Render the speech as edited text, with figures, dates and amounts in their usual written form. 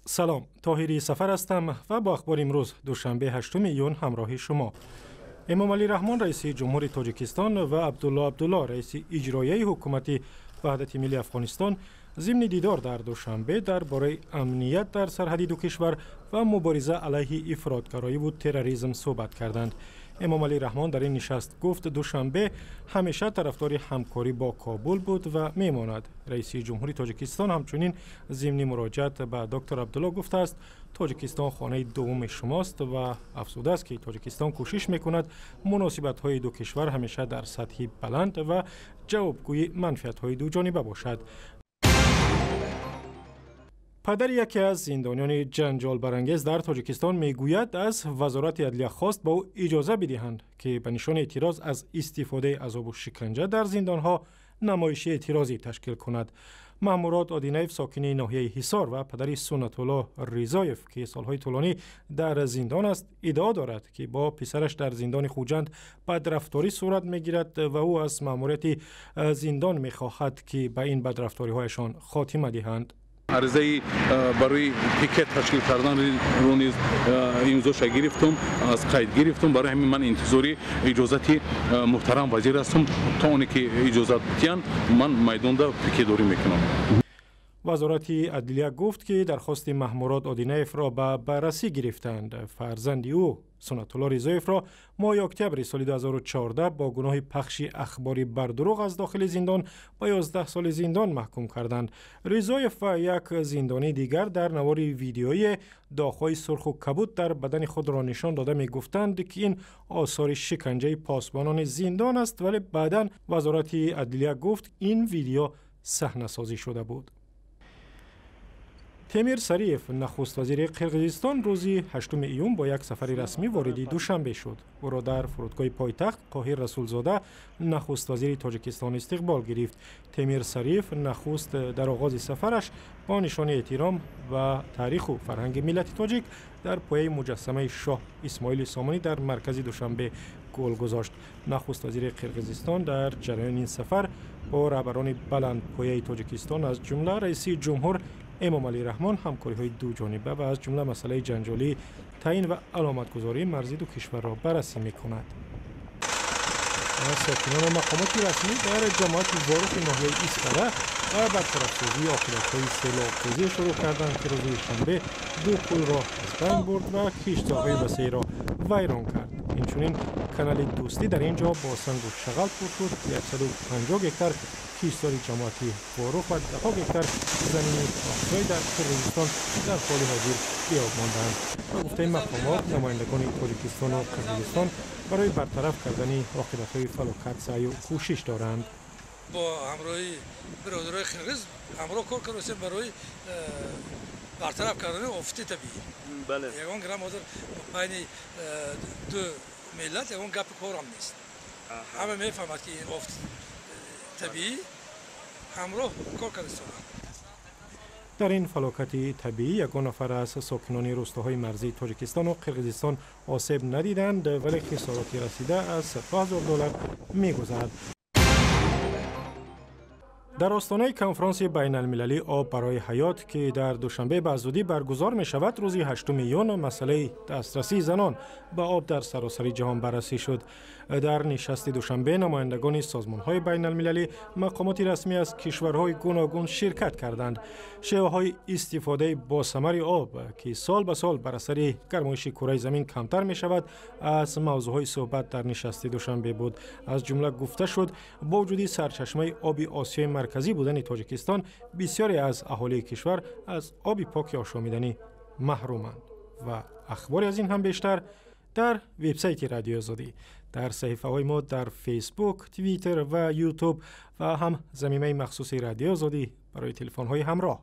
Салом, Тоҳири Сафар ҳастам ва бо ахбори имрӯз, душанбе, 8 июн, ҳамроҳи шумо. Эмомалӣ Раҳмон, раиси ҷумҳури Тоҷикистон, ва Абдулло Абдулло, раиси иҷроияи ҳукумати Ваҳдати Миллии Афғонистон, зимни дидор дар Душанбе дар бораи амният дар сарҳади ду кишвар ва мубориза алайҳи ифротгароиву терроризм суҳбат карданд. Эмомалӣ Раҳмон дар ин нишаст гуфт, Душанбе ҳамеша тарафдори ҳамкорӣ бо Кобул буд ва мемонад. Раиси ҷумҳури Тоҷикистон ҳамчунин зимни муроҷиат ба доктор Абдулло гуфтааст, Тоҷикистон хонаи дуввуми шумост ва афзудааст, ки Тоҷикистон кӯшиш мекунад муносибатҳои ду кишвар ҳамеша дар сатҳи баланд ва ҷавобгӯи манфиатҳои дуҷониба бошад. Падари яке аз зиндониёни ҷанҷолбарангез дар Тоҷикистон мегӯяд, аз Вазорати адлия хост ба ӯ иҷоза бидиҳанд, ки ба нишони эътироз аз истифодаи азобу шиканҷа дар зиндонҳо намоиши эътирозӣ ташкил кунад. Маҳмурод Одинаев, сокини ноҳияи Ҳисор ва падари Суннатулло Ризоев, ки солҳои тӯлонӣ дар зиндон аст, иддао дорад, ки бо писараш дар зиндони Хуҷанд бадрафторӣ сурат мегирад ва ӯ аз маъмурияти зиндон мехоҳад, ки ба ин бадрафториҳояшон хотима диҳанд. Аризаи барои пикет ташкил карданро низ имзоша гирифтум, аз қайд гирифтум. Барои ҳамин ман интизори иҷозати муҳтарам вазир ҳастам. То оне ки иҷозат диҳанд, ман майдонда пикетдорӣ мекунам. Вазорати адлия гуфт, ки дархости Маҳмурод Одинаевро ба баррасӣ гирифтанд. Фарзанди ӯ, Суннатулло Ризоевро, моҳи октябри соли 2014 бо гуноҳи пахши ахбори бардурӯғ аз дохили зиндон ба 11 соли зиндон маҳкум карданд. Ризоев ва як зиндонии дигар дар навори видеоие доғҳои сурху кабуд дар бадани худро нишон дода мегуфтанд, ки ин осори шиканҷаи посбонони зиндон аст, вале баъдан Вазорати адлия гуфт, ин видео саҳнасозӣ шуда буд. Темир Сариев, нахуствазири Қирғизистон, рӯзи 8 июн бо як сафари расмӣ вориди Душанбе шуд. Ӯро дар фурудгоҳи пойтахт Қоҳир Расулзода, нахуствазири Тоҷикистон, истиқбол гирифт. Темир Сариев нахуст дар оғози сафараш бо нишони эҳтиром ба таъриху фарҳанги миллати тоҷик дар пояи муҷассамаи шоҳ Исмоили Сомонӣ дар маркази Душанбе гул гузошт. Нахуствазири Қирғизистон дар ҷараёни ин сафар бо раҳбарони баландпояи Тоҷикистон, аз ҷумла раиси ҷумҳур Эмомалӣ Раҳмон, ҳамкориҳои дуҷониба ва аз ҷумла масъалаи ҷанҷолии таъин ва аломатгузории марзи ду кишварро баррасӣ мекунад. Сокинону мақомоти расмӣ дар ҷамоати Ворухи ноҳияи Исфара ва бартарафсозии оқибатҳои селобхезӣ шурӯъ карданд, ки рӯзи шанбе ду пулро аз байн бурд ва киштзорҳои васеъро вайрон кард. Инчунин канали Дӯстӣ дар ин ҷо бо сангу шағал пур шуд. 150 гектар киштзори ҷамоати Ворух ва даҳҳо гектар замини Оқсой дар Қирғизистон дар ҳоли ҳозир беоб мондаанд. Ба гуфтаи мақомот, намояндагони Тоҷикистону Қирғизистон барои бартараф кардани оқибатҳои фалокат саъю кӯшиш доранд. Бо ҳамроҳии бародарои қирғиз ҳамроҳ кор кардастем барои бартараф кардани офати табиӣ. Ягон грамм ҳозир байни ду миллат ягон гапи корам нест. Ҳама мефаҳмад, ки ин офати табиӣ, ҳамроҳ кор кардастонанд. Дар ин фалокати табиӣ ягон нафар аз сокинони рӯстоҳои марзии Тоҷикистону Қирғизистон осеб надиданд, вале хисороти расида аз 100 000 доллар мегузарад. Дар остонаи конфронси байналмилалии «Об барои ҳаёт», ки дар Душанбе ба зудӣ баргузор мешавад, рӯзи 8 июн масъалаи дастрасии занон ба об дар саросари ҷаҳон баррасӣ шуд. Дар нишасти Душанбе намояндагони созмонҳои байналмилалӣ, мақомоти расмӣ аз кишварҳои гуногун ширкат карданд. Шеваҳои истифодаи босамари об, ки сол ба сол бар асари гармоиши кураи замин камтар мешавад, аз мавзӯъҳои суҳбат дар нишасти Душанбе буд. Аз ҷумла гуфта шуд, бо вуҷуди сарчашмаи оби Осиёи Марказӣ будани Тоҷикистон, бисёре аз аҳолии кишвар аз оби поки ошомиданӣ маҳруманд. Ва ахбори аз ин ҳам бештар дар вебсайти Радиои Озодӣ, дар саҳифаҳои мо дар Фейсбук, Твиттер ва Ютуб ва ҳам замимаи махсуси Радиои Озодӣ барои телефонҳои ҳамроҳ.